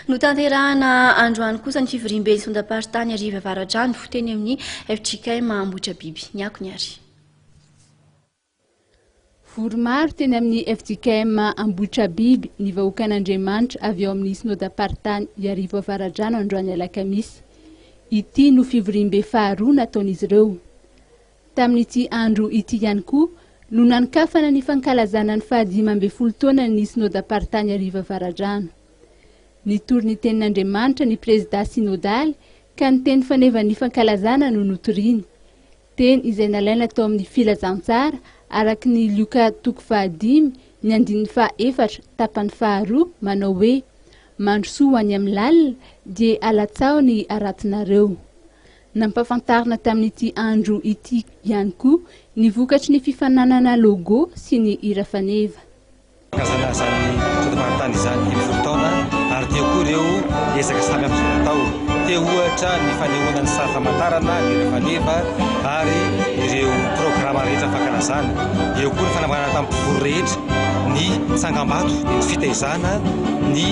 Notanterahana androany kosa ny fivoriamben'ny Synodamparitany Iarivo Avaradrano teny amin'ny fjkm Ambohitrabiby. Ny akony ary. Vory maro teny amin'ny fjkm Ambohitrabiby ny vahoakan'Andriamanitra avy ao amin'ny Synodamparitany Iarivo Avaradrano androany alakamisy. Ity no fivoriambe faharoa nataon'izy ireo. Tamin'ity andro ity ihany koa no nanokafana ny fankalazana ny faha-15 taonan'ny Synodamparitany Iarivo Avaradrano. Nitory ny tenin'Andriamanitra ny Prezidà Synodaly ka ny teny fanevan'ny fankalazana no notoriny. Teny izay nalaina tao amin'ny Filazantsara araka ny Lioka toko fahadimy ny andininy fahaefatra tapany faharoa manao hoe, Mandrosoa ho any amin'ny lalina dia alatsaho ny haratonareo. Nampahafantarina tamin'ity andro ity ihany koa ny vokatry ny fifaninanana logo sy ny hira faneva. Fankalazana izany fotoam-paharetana izany 15 taona ary teo koa ireo ezaka samihafa izay natao. Teo ohatra ny fanehoana ny sary famantarana, ny hira faneva ary ireo programa rehetra fankalazana. Eo koa ny fanambarana tamin'ny mpivory rehetra ny tsangambato dia ny fitaizana ny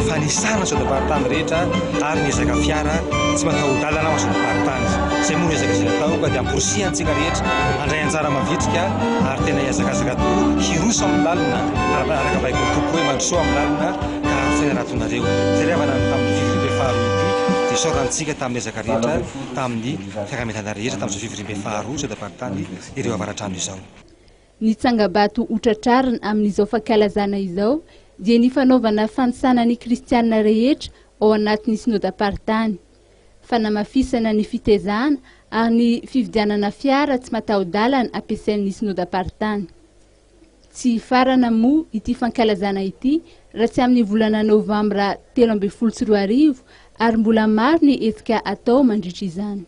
fanisana ny sodam-paritany rehetra ary ny ezaka fiara tsy mataho-dalana ao sodam-paritany. Izay moa no ezaka izay natao ka dia amporisihan tsika rehetra handray anjara mavitrika ary tena hihazakazaka tokoa hiroso amin'ny lalina araka baiboly Tompo hoe mandrosoa amin'ny lalina ka hahafoy haratonareo. Izay ry havana ny tamin'ny fivoriambe faharoa ity dia isaorantsika tamin'ny ezaka rehetra tamin'ny fiaraha-mientana rehetra tamin'izao fivoriambe faharoa sodam-paritany ireo avaradrano izao. Ny tsangabato hotratrarina amin'izao fankalazana izao dia ny fanaovana fanisana ny kristiana rehetra ao anatin'ny synodam-paritany, fanamafisana ny fitezana ary ny fividianana fiara tsy mataho-dalana ampiasain'ny synodam-paritany. Tsy hifarana moa ity fankalazana ity raha tsy amin'ny volana novambra 2013 ary mbola maro ny hetsika atao mandritra izany.